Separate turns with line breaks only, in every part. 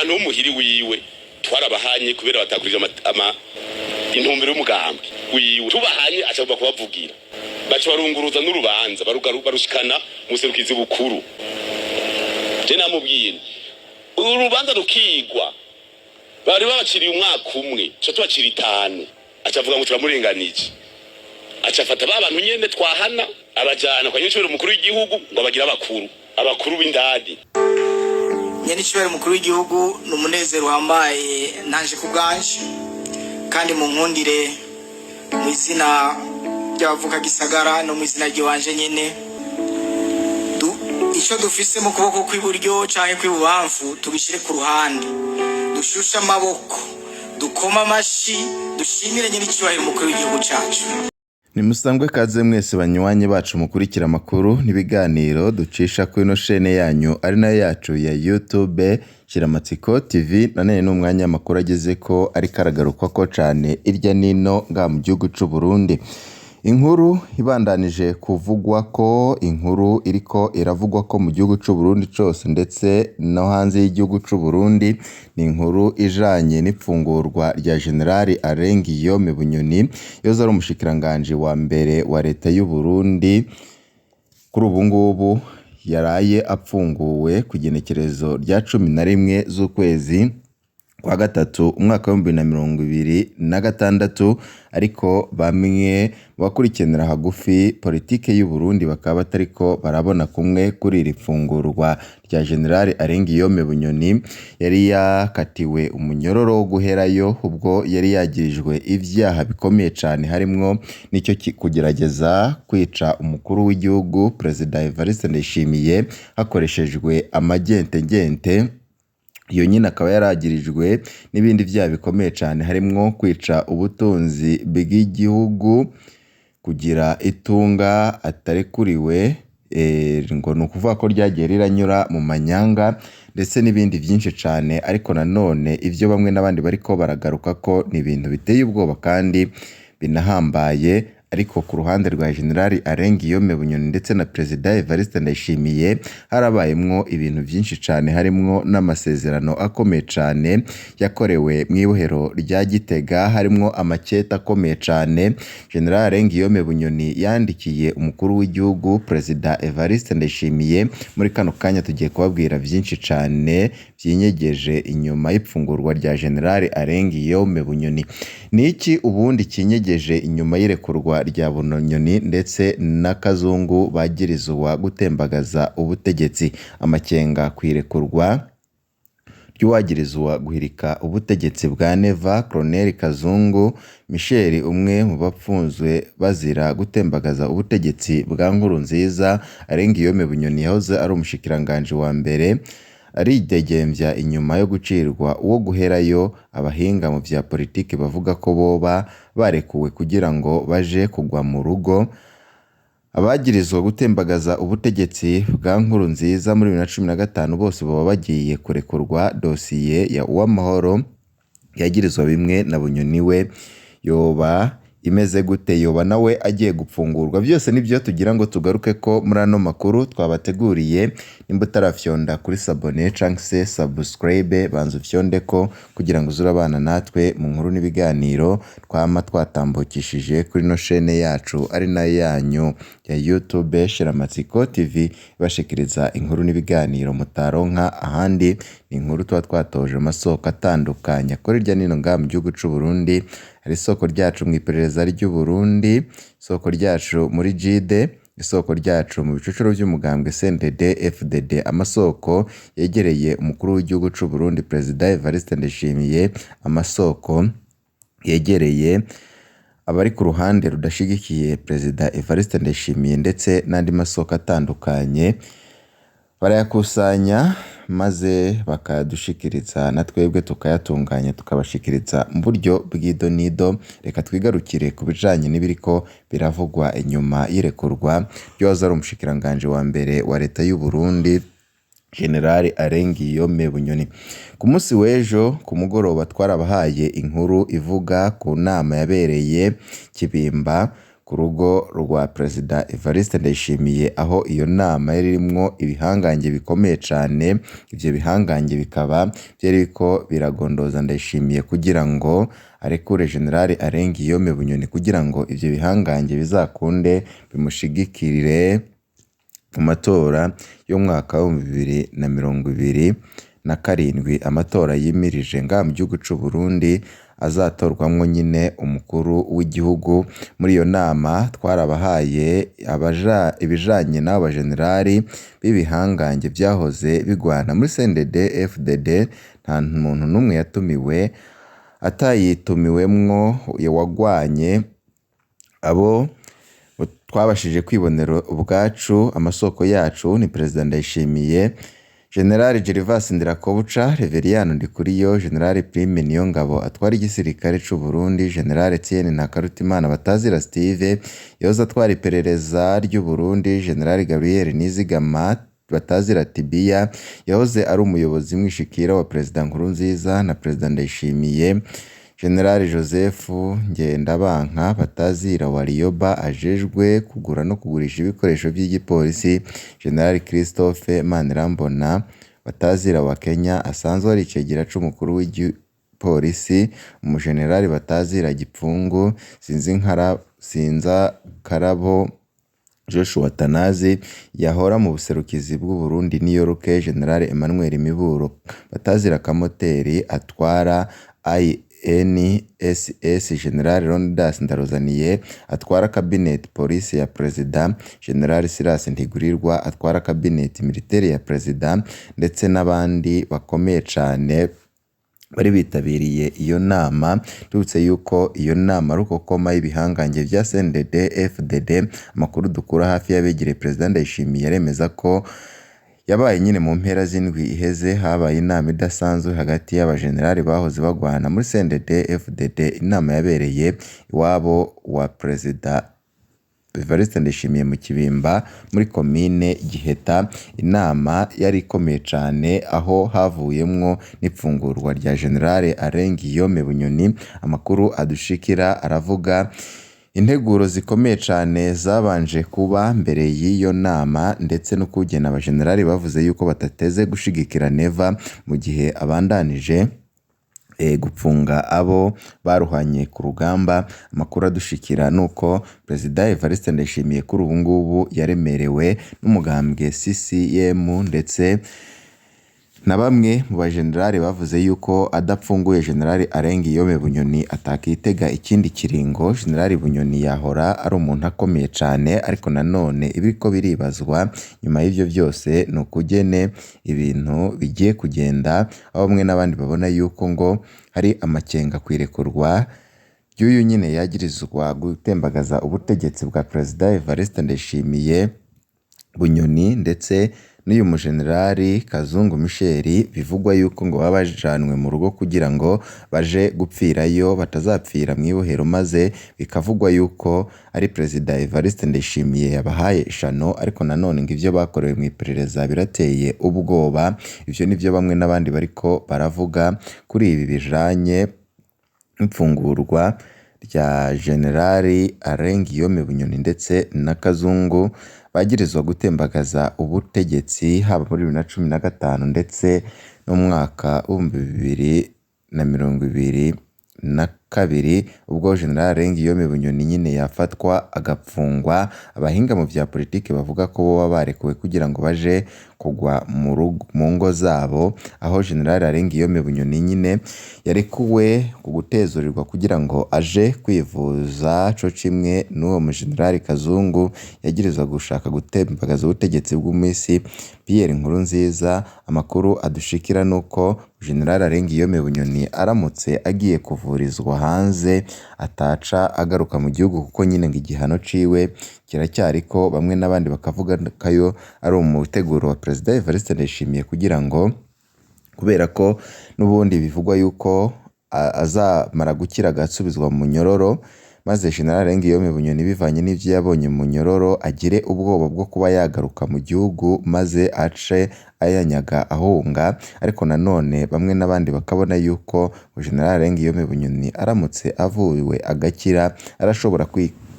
Abantu b'umuhiri wiwe twarabahanye kubera batakurije intumbero y'umugambwe wiwe. Tubahanye, aca kubavugira, baca barunguruza n'urubanza, barushikana mu serukizi bukuru. Je namubwiye nti, urubanza rukigwa, bari babaciriye umwaka umwe, ca tubacira 5. Aca avuga ngo turamurenganije, aca afata ba bantu nyene twahana, abajana kwa nyicubahiro umukuru w'igihugu ngo abagire abakuru, abakuru b'indadi.
Nyenicubahiro umukuru w'igihugu, ni umunezero uhambaye nanje ku bwanje, kandi mu nkundire, mu izina ry'abavuka gisagara no mu izina ry'iwanje nyene, icyo dufise mu kuboko kw'iburyo canke kw'ibubamfu tubishire ku ruhande, dushushe amaboko, dukoma amashi, dushimire nyenicubahiro umukuru w'igihugu cacu.
Nimusangwe kaze mwese banywanyi bacu mukurikira amakuru n'ibiganiro ducisha kuri ino shene yanyu ari nayo yacu ya YouTube Shiramatsiko TV. Nanone ni umwanya amakuru ageze ko ariko aragarukwako cane irya nino ngaha mu gihugu c'u Burundi. Inkuru ibandanije kuvugwa ko, inkuru iriko iravugwa ko mu gihugu c'u Burundi cose ndetse no hanze y'igihugu c'u Burundi, ni inkuru ijanye n'ipfungurwa rya General Alain Guillaume Bunyoni, yoza ari umushikiranganji wa mbere wa leta y'u Burundi. Kuri ubu ngubu yaraye apfunguwe ku igenekerezo rya 11 z'ukwezi kwa gatatu umwaka w'2026, ariko bamwe mu bakurikiranira hagufi politike y'u Burundi bakaba batariko barabona kumwe kuri iri fungurwa rya General Alain Guillaume Bunyoni. Yari yakatiwe umunyororo wo guherayo ubwo yari yagirijwe ivyaha bikomeye cane, harimwo n'icyo kugerageza kwica umukuru w'igihugu Perezida Evariste Ndayishimiye hakoreshejwe amagentengente. Iyo nyine akaba yaragirijwe n'ibindi vyaha bikomeye cane, harimwo kwica ubutunzi bw'igihugu, kugira itunga atarekuriwe, ngo ni ukuvuga ko ryagiye riranyura mu manyanga, ndetse n'ibindi vyinshi cane. Ariko nanone ivyo bamwe n'abandi bariko baragaruka ko ni ibintu biteye ubwoba kandi binahambaye. Ariko ku ruhande rwa General Alain Guillaume Bunyoni ndetse na Perezida Evariste Ndayishimiye harabayemwo ibintu vyinshi cane, harimwo n'amasezerano akomeye cane yakorewe mw'ibohero rya Gitega, harimwo amakete akomeye cane General Alain Guillaume Bunyoni yandikiye umukuru w'igihugu Perezida Evariste Ndayishimiye. Muri kano kanya tugiye kubabwira vyinshi cane vyinyegeje inyuma y'ipfungurwa rya General Alain Guillaume Bunyoni. Ni iki ubundi kinyegeje inyuma y'irekurwa rya Bunyoni ndetse na Kazungu bagirizwa gutembagaza ubutegetsi? Amakenga kw'irekurwa ry'uwagirizwa guhirika ubutegetsi bwa Neva, Colonel Kazungu Michel, umwe mu bapfunzwe bazira gutembagaza ubutegetsi bwa Nkurunziza. Alain Guillaume Bunyoni yahoze ari umushikiranganji wa mbere aridegembya inyuma yo gucirwa uwo guherayo. Abahinga mu vya politiki bavuga ko boba barekuwe kugira ngo baje kugwa mu rugo. Abagirizwa gutembagaza ubutegetsi bwa Nkurunziza muri 2015 bose boba bagiye kurekurwa. Dosiye ya Uwamahoro yagirizwa bimwe na Bunyoni we yoba imeze gute? Yoba nawe agiye gupfungurwa? Byose nibyo tugira ngo tugaruke ko muri ano makuru twabateguriye. Nimba utarafyonda kuri s'abonner canke se subscribe, banza ufyonde ko kugira ngo uze urabana natwe mu nkuru n'ibiganiro twama twatambukishije kuri ino shene yacu ari nayo yanyu ya YouTube Shiramatsiko TV, ibashikiriza inkuru n'ibiganiro mutaronka ahandi. Ni inkuru tuba twatoje amasoko atandukanye akora irya nino ngaha mu gihugu c'u Burundi. Hari isoko ryacu mu iperereza ry'u Burundi, isoko ryacu muri JIDE, isoko ryacu mu bicucuro vy'umugambwe CNDD FDD, amasoko yegereye umukuru w'igihugu c'u Burundi Perezida Evariste Ndayishimiye, amasoko yegereye abari ku ruhande rudashigikiye Perezida Evariste Ndayishimiye, ndetse n'andi masoko atandukanye. Barayakusanya maze bakayadushikiriza, na twebwe tukayatunganya tukabashikiriza mu buryo bw'idonido. Reka twigarukire ku bijanye n'ibiriko biravugwa inyuma y'irekurwa ry'uwahoze ari umushikiranganji wa mbere wa leta y'u Burundi, General Alain Guillaume Bunyoni. Ku munsi w'ejo ku mugoroba twarabahaye inkuru ivuga ku nama yabereye Kibimba. ku rugo rwa Perezida Evariste Ndayishimiye, aho iyo nama yari irimwo ibihangange bikomeye cane. Ivyo bihangange bikaba vyariko biragondoza Ndayishimiye kugira ngo arekure General Alain Guillaume Bunyoni, kugira ngo ivyo bihangange bizakunde bimushigikire mu matora y'umwaka w'2027, amatora yimirije ngaha mu gihugu c'u Burundi azatorwamwo nyine umukuru w'igihugu. Muri iyo nama twarabahaye ibijanye n'abo bajenerali b'ibihangange vyahoze bigwana muri CNDD FDD. Nta muntu n'umwe yatumiwe atayitumiwemwo wagwanye. Abo twabashije kwibonera ubwacu, amasoko yacu ni Perezida Ndayishimiye, General Gervas Ndirakobuca, Reveriyani Ndikuriyo, General Prime Niyongabo atwara igisirikare c'u Burundi, General Etienne Ntakarutimana Batazira Steve yoza atwara iperereza ry'u Burundi, General Gabriel Nizigama Batazira Tibiya yahoze ari umuyobozi mwishikira wa Perezida Nkurunziza na Perezida Ndayishimiye, General Joseph Ngendabanka Batazira Warioba ajejwe kugura no kugurisha ibikoresho vy'igipolisi, General Christophe Manirambona Batazira wa Kenya asanzwe ari icegera c'umukuru w'igipolisi, umujenerali Batazira Gipfungu Sinzakarabo Joshua Tanazi yahora mu buserukizi bw'u Burundi New York, General Emmanuel Miburo Batazira Kamoteri atwara INSS, General Leonidas Ndaruzaniye atwara Cabinet Police ya Perezida, General Silas Ntigurirwa atwara Cabinet Militaire ya Perezida, ndetse n'abandi bakomeye cane bari bitabiriye iyo nama. Tubutse yuko iyo nama ari ukokoma y'ibihangange vya CNDD FDD. Amakuru dukura hafi y'abegereye Perezida Ndayishimiye aremeza ko yabaye nyine mu mpera z'indwi iheze habaye inama idasanzwe hagati y'abajenerali bahoze bagwana muri CNDD FDD, inama yabereye iwabo wa Perezida Evariste Ndayishimiye mu Kibimba muri komine Giheta. Inama yari ikomeye cane, aho havuyemwo n'ipfungurwa rya General Alain Guillaume Bunyoni. Amakuru adushikira aravuga integuro zikomeye cane zabanje kuba mbere y'iyo nama, ndetse no kugena abajenerali bavuze yuko batateze gushigikira Neva mu gihe abandanije gupfunga abo baruhanye ku rugamba. Amakuru adushikira nuko Perezida Evariste Ndayishimiye kuri ubu ngubu yaremerewe n'umugambwe CCM, ndetse na bamwe mu bajenerali bavuze yuko adapfunguye General Alain Guillaume Bunyoni atakitega ikindi kiringo. General Bunyoni yahora ari umuntu akomeye cane, ariko nanone ibiriko biribazwa nyuma y'ivyo vyose ni ukugene ibintu bigiye kugenda, aho bamwe n'abandi babona yuko ngo hari amakenga kwirekurwa ry'uyu nyine yagirizwa gutembagaza ubutegetsi bwa Perezida Evariste Ndayishimiye Bunyoni, ndetse n'uyu mujenerali Kazungu Michel bivugwa yuko ngo baba bajanwe mu rugo kugira ngo baje gupfirayo batazapfira mw'ibohero, maze bikavugwa yuko ari Perezida Evariste Ndayishimiye yabahaye ishano. Ariko nanone ngo ivyo bakorewe mu iperereza birateye ubwoba. Ivyo nivyo bamwe n'abandi bariko baravuga kuri ibi bijanye n'imfungurwa rya General Alain Guillaume Bunyoni ndetse na Kazungu bagirizwa gutembagaza ubutegetsi haba muri 2015 ndetse n'umwaka w'2022, ubwo General Alain Guillaume Bunyoni nyine yafatwa agapfungwa. Abahinga mu vya politike bavuga ko boba barekuwe kugira ngo baje kugwa mu ngo zabo, aho General Alain Guillaume Bunyoni nyine yarekuwe ku gutezurirwa kugira ngo aje kwivuza, co kimwe n'uwo mu General Kazungu yagirizwa gushaka gutembagaza ubutegetsi bw'umisi Pierre Nkurunziza. Amakuru adushikira nuko General Alain Guillaume Bunyoni aramutse agiye kuvurizwa hanze ataca agaruka mu gihugu, kuko nyine ngo igihano ciwe kiracyariko. Bamwe n'abandi bakavuga ko ari umuteguro wa Perezida Evariste Ndayishimiye kugira ngo, kubera ko n'ubundi bivugwa yuko azamara gukira agasubizwa mu munyororo, maze General Alain Guillaume Bunyoni bivanye n'ivyo yabonye mu munyororo agire ubwoba bwo kuba yagaruka mu gihugu, maze ace ayanyaga ahunga. Ariko nanone bamwe n'abandi bakabona yuko General Alain Guillaume Bunyoni aramutse avuwe agakira arashobora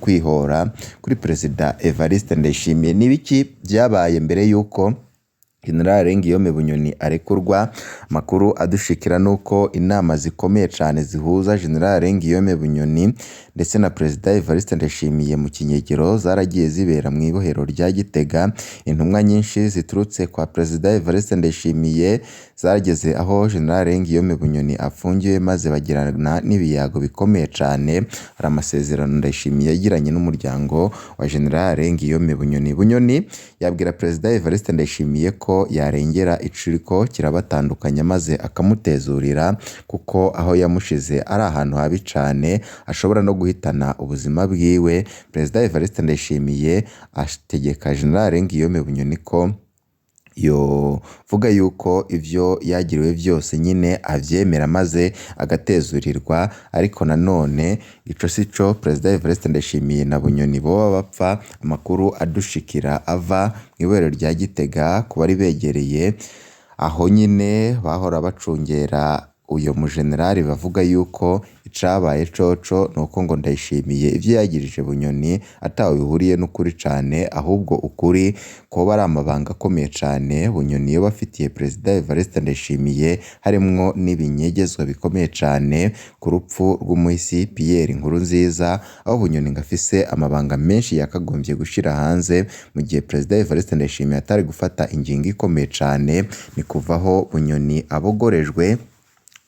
kwihora kuri Perezida Evariste Ndayishimiye. Ni ibiki vyabaye mbere yuko General Guillaume Bunyoni arekurwa? Amakuru adushikira nuko inama zikomeye cane zihuza General Guillaume Bunyoni ndetse na Perezida Evariste Ndayishimiye mu kinyegero zaragiye zibera mw'ibohero rya Gitega. Intumwa nyinshi ziturutse kwa Perezida Evariste Ndayishimiye zarageze aho General Guillaume Bunyoni afungiwe, maze bagirana n'ibiyago bikomeye cane. Hari amasezerano Ndayishimiye yagiranye n'umuryango wa General Guillaume Bunyoni. Bunyoni yabwira Perezida Evariste Ndayishimiye ko yarengera iciriko kirabatandukanya maze akamutezurira, kuko aho yamushize ari ahantu habi cane ashobora no guhitana ubuzima bwiwe. Perezida Evariste Ndayishimiye ategeka General Guillaume Bunyoni ko yovuga yuko ivyo yagiriwe vyose nyine avyemera maze agatezurirwa, ariko nanone ico sico Perezida Evariste Ndayishimiye na Bunyoni boba bapfa. Amakuru adushikira ava mw'ibohero rya Gitega ku bari begereye aho nyine bahora bacungera uyo mujenerali bavuga yuko icabaye coco nuko ngo Ndayishimiye ivyo yagirije Bunyoni ataho bihuriye n'ukuri cane, ahubwo ukuri koba ari amabanga akomeye cane Bunyoni yoba afitiye Perezida Evariste Ndayishimiye, harimwo n'ibinyegezwa bikomeye cane ku rupfu rw'umuhisi Pierre Nkurunziza, aho Bunyoni ngo afise amabanga menshi yakagombye gushira hanze mu gihe Perezida Evariste Ndayishimiye atari gufata ingingo ikomeye cane. Ni kuva aho Bunyoni abogorejwe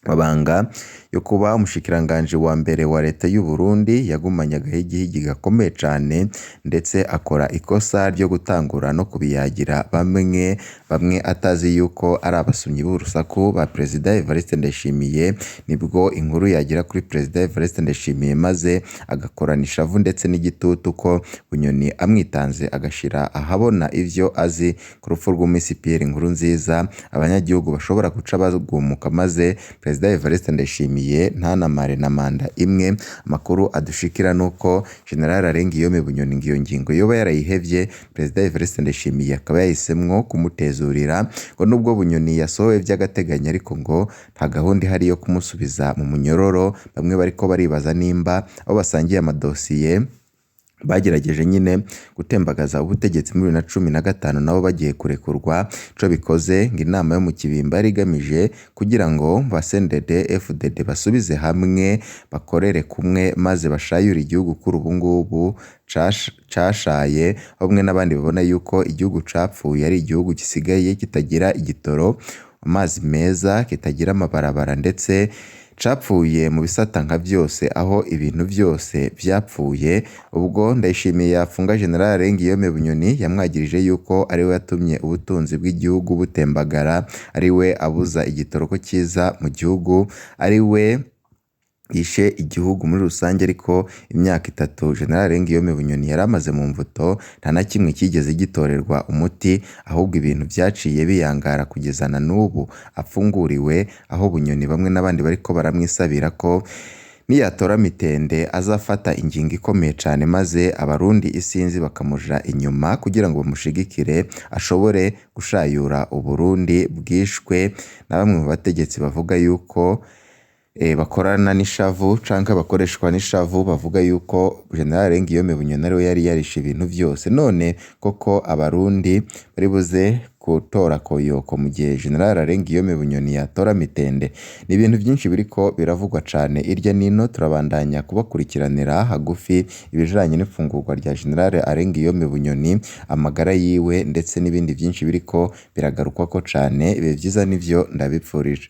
mabanga yo kuba umushikiranganji wa mbere wa leta y'u Burundi, yagumanye agahigihigi gakomeye cane ndetse akora ikosa ryo gutangura no kubiyagira bamwe bamwe atazi yuko ari abasumyi b'urusaku ba Perezida Evariste Ndayishimiye. Nibwo inkuru yagera kuri Perezida Evariste Ndayishimiye maze agakorana ishavu ndetse n'igitutu ko Bunyoni amwitanze agashira ahabona ivyo azi ku rupfu rw'umuhisi Pierre Nkurunziza, abanyagihugu bashobora guca bagumuka maze Perezida Evariste Ndayishimiye ntanamare na manda imwe. Amakuru adushikira nuko General Guillaume Bunyoni ngo iyo ngingo yoba yarayihevye, Perezida Evariste Ndayishimiye akaba yahisemwo kumutezurira, ngo nubwo Bunyoni yasohowe vy'agateganyo ariko ngo nta gahunda ihari yo kumusubiza mu munyororo. Bamwe bariko baribaza nimba abo basangiye amadosiye bagerageje nyine gutembagaza ubutegetsi muri 2015 nabo bagiye kurekurwa. Ico bikoze ngo inama yo mu Kibimba yari igamije kugira ngo ba CNDD FDD basubize hamwe bakorere kumwe maze bashayure igihugu kuri ubu ngubu cashaye. Bamwe n'abandi babona yuko igihugu capfuye ari igihugu gisigaye kitagira igitoro, amazi meza, kitagira amabarabara ndetse capfuye mu bisata nka vyose, aho ibintu vyose vyapfuye. Ubwo Ndayishimiye yafunga General Guillaume Bunyoni yamwagirije yuko ariwe yatumye ubutunzi bw'igihugu butembagara, ariwe abuza igitoro ko kiza mu gihugu, ariwe yishe igihugu muri rusange. Ariko imyaka itatu General Guillaume Bunyoni yari amaze mu mvuto nta na kimwe kigeze gitorerwa umuti, ahubwo ibintu vyaciye biyangara kugeza na n'ubu afunguriwe, aho Bunyoni bamwe n'abandi bariko baramwisabira ko niyatora mitende azafata ingingo ikomeye cane maze abarundi isinzi bakamuja inyuma kugira ngo bamushigikire ashobore gushayura Uburundi bwishwe na bamwe mu bategetsi bavuga yuko bakorana n'ishavu canke bakoreshwa n'ishavu, bavuga yuko General Guillaume Bunyoni ariwe yari yarishe ibintu vyose. None koko abarundi bari buze gutora koyoko mu gihe General Guillaume Bunyoni yatora mitende? Ni ibintu vyinshi biriko biravugwa cane irya nino. Turabandanya kubakurikiranira hagufi ibijanye n'ifungurwa rya General Guillaume Bunyoni, amagara yiwe ndetse n'ibindi vyinshi biriko biragarukwako cane. Ibihe vyiza nivyo ndabipfurije.